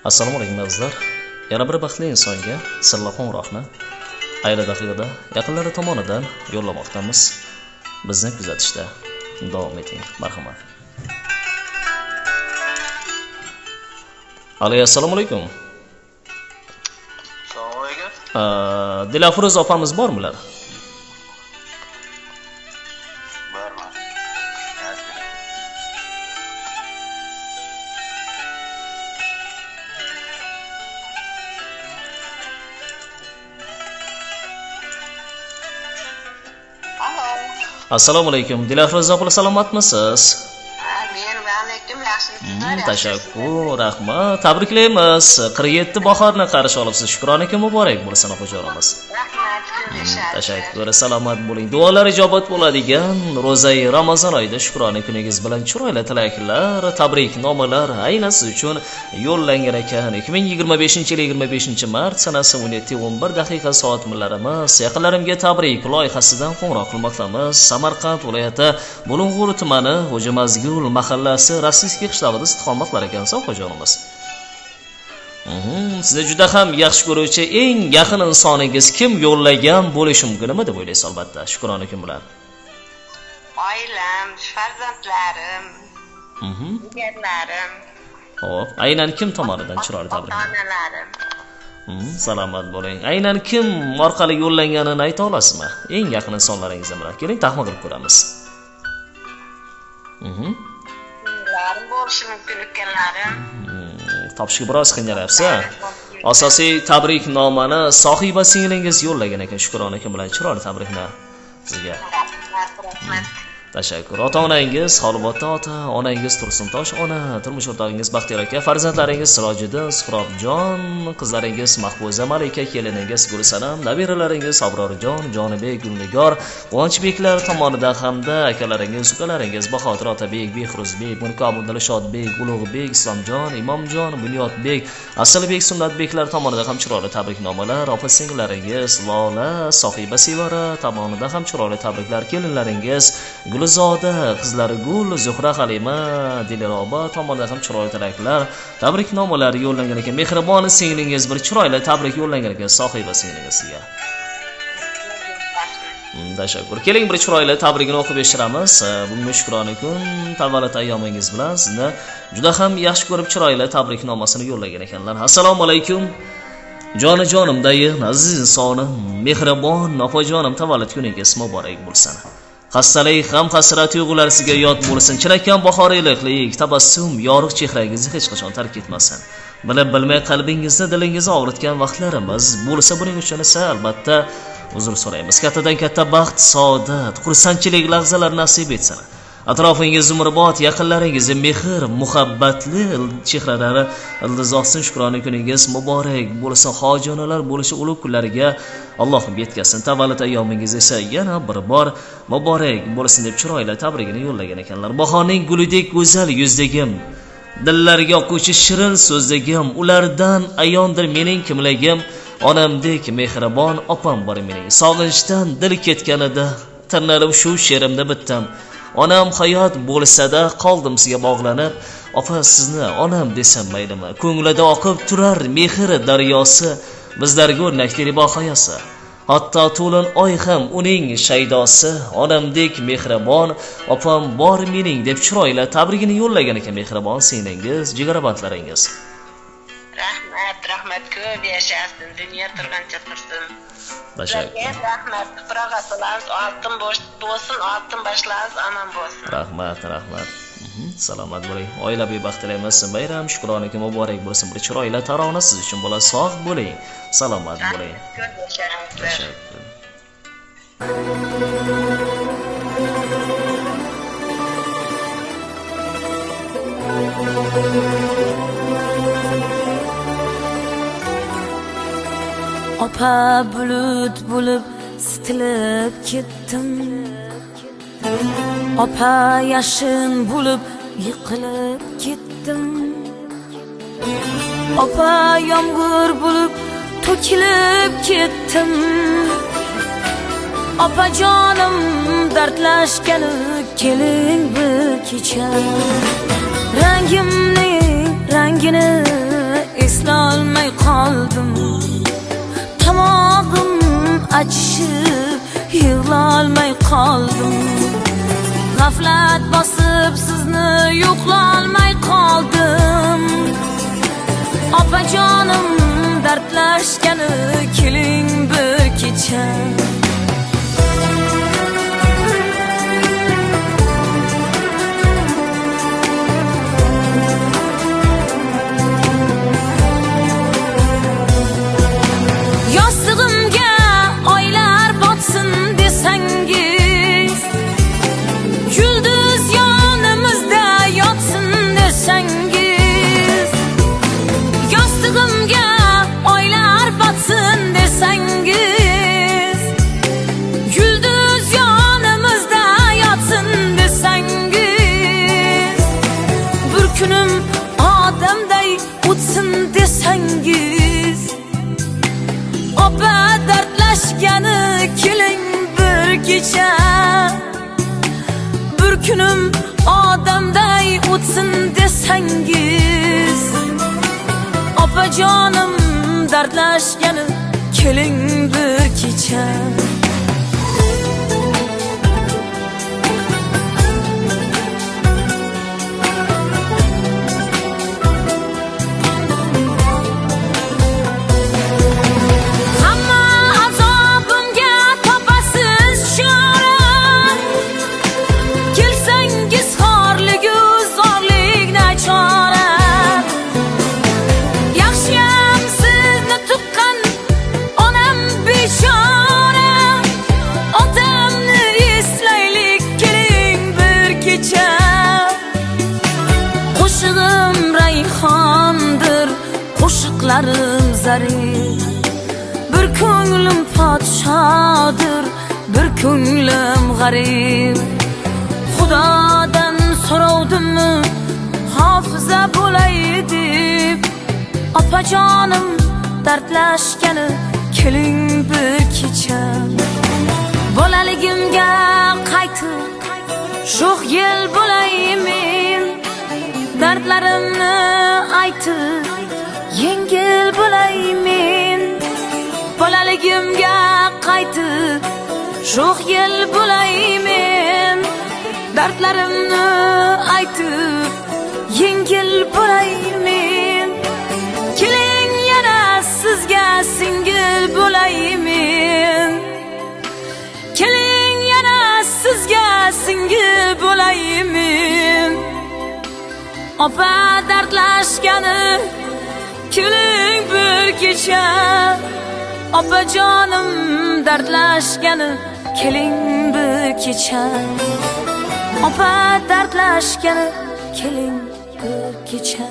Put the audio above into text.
Assalomu alaykum azizlar. Yana bir baxtli insonga sirli qo'ng'iroqni ayni daqiqada yaqinlari tomonidan yo'llamoqdamiz. Bizni kuzatishda davom eting. Marhamat. Alo, assalomu alaykum. Assalomu alaykum. Dilafruz opamiz bormilar? Borman. Alo. Assalomu alaykum. Dilafruz opa, salomatmisiz? Men va alaykum, yaxshimisizlar? Tashakkur, rahmat. Tabriklaymiz. 47 bahorni qarshi olibsiz. Shukrona kun muborak bo'lsin, opajonimiz. Rahmat, ko'p yashasiz. Tashakkur, salomat bo'ling. Duolar ijobat bo'ladigan ro'zai Ramazon oyida shukrona kuningiz bilan chiroyli tilaklar, tabriknomalar aynan siz uchun yo'llangan ekan. 2025-yil 25-mart sanasi 17:11 soat millarimiz yaqinlarimga tabrik loyihasidan qo'ng'iroq qilmoqdamiz. Samarqand viloyati Bulung'ur tumani Xo'jamazgul mahallasi Rossiyskiy qishlog'ida istiqomat qilar ekansiz, opajonimiz. Sizni juda ham yaxshi ko'ruvchi eng yaqin insoningiz kim yo'llagan bo'lishi mumkin, nima deb o'ylaysiz albatta shukrona kun bilan? Oilam, farzandlarim, jigarlarim, Xo'p, aynan kim tomonidan chiroyli tabrik? ota-onalarim. Salomat bo'ling. Aynan kim orqali yo'llanganini ayta olasizmi? Eng yaqin insonlaringiz bilan. Keling, taxmin qilib ko'ramiz. Singllarim bo'lishi mumkin, ukanlarim. Topishga biroz qiynalyapsiz. Asosiy tabriknomani sohiba singlingiz yo'llagan ekan shukrona kun bilan chiroyli tabrikni sizga. Rahmat, rahmat. Tashakkur. Ota-onangiz Xolbotta ota, onangiz Tursuntosh ona, turmush o'rtog'ingiz Baxtiyor aka, farzandlaringiz Sirojiddin, Suhrobjon, qizlaringiz Mahfuza, Malika, keliningiz Gulsanam, nabiralaringiz Abrorjon, Jonibek, Gulnigor, Quvonchbeklar tomonidan hamda akalaringiz, ukalaringiz Bahodir otabek, Behruzbek, Mirkomil Dilshodbek, Ulug'bek, Islomjon, Imomjon, Bunyodbek, Asilbek, Sunnatbeklar tomonidan ham chiroyli tabriknomalar, opa-singillaringiz Lola, Sohiba Sevara tomonidan ham chiroyli tabriklar, kelinlaringiz Gulzoda, qizlari Gul, Zuhra, Halima, Dilroba tomonidan ham chiroyli tilaklar, tabriknomalar yo'llangan ekan. Mehribon singlingiz bir chiroyli tabrik yo'llangan ekan Sohiba singlingizga. Tashakkur. Keling, bir chiroyli tabrigini o'qib eshittiramiz. Bugungi shukrona kun tavallud ayyomingiz bilan sizni juda ham yaxshi ko'rib chiroyli tabriknomasini yo'llagan ekanlar. Assalomu alaykum. Joni jonimdayin, aziz insonim, mehribon opajonim, tavallud kuningiz muborak bo'lsin. Xastalik, g'am, hasrat tuyg'ular sizga yod bo'lsin. Chinakam bahor iliqlik, tabassum, yorug' chehrangizni hech qachon tark etmasin. Bilib bilmay qalbingizni, dilingizni og'ritgan vaqtlarimiz bo'lsa, buning uchun esa albatta uzr so'raymiz. Kattadan katta baxt, saodat, xursandchilik lahzalar nasib etsin. Atrofingiz umrbod, yaqinlaringizni mehr, muhabbatli chehralari ildiz otsin. Shukrona kuningiz muborak bo'lsin. Hojiyonalar bo'lishi ulug' kunlarga Allohim yetkazsin. Tavallud ayyomingiz esa yana bir bor muborak bo'lsin deb chiroyli tabrigini yo'llagan ekanlar. Bahorning gulidek go'zal yuzligim, dillarga yoquvchi shirin so'zligim, ulardan ayondir mening kimligim. Onamdek mehribon opam bor mening. Sog'inchdan dil ketganida tirnalib shu she'rimda bitdim. Onam hayot bo'lsa-da qoldim sizga bog'lanib. Opa, sizni onam desam maylimi? Ko'nglida oqib turar mehr daryosi, bizlarga o'rnakli ribohayosi. Hatto to'lin oy ham uning shaydosi. Onamdek mehribon opam bor mening deb chiroyli tabrigini yo'llagan ekan mehribon singlingiz, jigarabandlaringiz. Rahmat, rahmat, ko'p yashasin, dunyo turgancha tursin. Tashakkur. Sizlarga rahmat, tuproq ostilarimiz oltin bo'lsin, oltin boshlarimiz omon bo'lsin. Rahmat, rahmat. Salomat bo'ling. Oilaviy baxt tilaymiz. Bayram shukrona kun muborak bo'lsin. Bir chiroyli tarona siz uchun bo'la. Sog' bo'ling, salomat bo'ling. Ko'p yashanglar. Tashakkur. Opa, bulut bo'lib sitilib ketdim. Opa, yashin bo'lib yiqilib ketdim. Opa, yomg'ir bo'lib to'kilib ketdim. Opajonim dardlashgani keling bir kecha. Rangimning rangini qoldim. Tomog'im achishib yig'lolmay qoldim. G'aflat bosib sizni yo'qlolmay qoldim. Opajonim dardlashgani keling bir kecha. Yostig'imga oylar botsin desangiz, yulduz yonimizda yotsin desangiz, yostig'imga oylar botsin desangiz, yulduz yonimizda yotsin desangiz, bir kunim odamday o'tsin desangiz, opa dardlashgani keling bir kecha. Bir kunim odamday o'tsin desangiz, opajonim dardlashgani keling bir kecha. Hamma azobimga topasiz chora, kelsangiz xorligu zorlik nachora. Yaxshiyam sizni tuqqan onam bechora, otamni eslaylik keling bir kecha. Qo'shig'im rayhondir, qo'shiqlarim zarif. Bir ko'nglim podshodir, bir ko'nglim g'arib. Xudodan so'rovdimmi hofiza bo'lay deb, opajonim dardlashgani keling bir kecha. Bolaligimga qaytib sho'x yil bo'lay men, dardlarimni aytib yengil bo'lay men. Bolaligimga qaytib sho'x yil bo'lay men, dardlarimni aytib yengil bo'lay men. Keling yana sizga singil bo'lay men, keling yana sizga singil bo'lay men. Opa dardlashgani keling bir kecha, opajonim dardlashgani keling bir kecha. Opa dardlashgani keling bir kecha.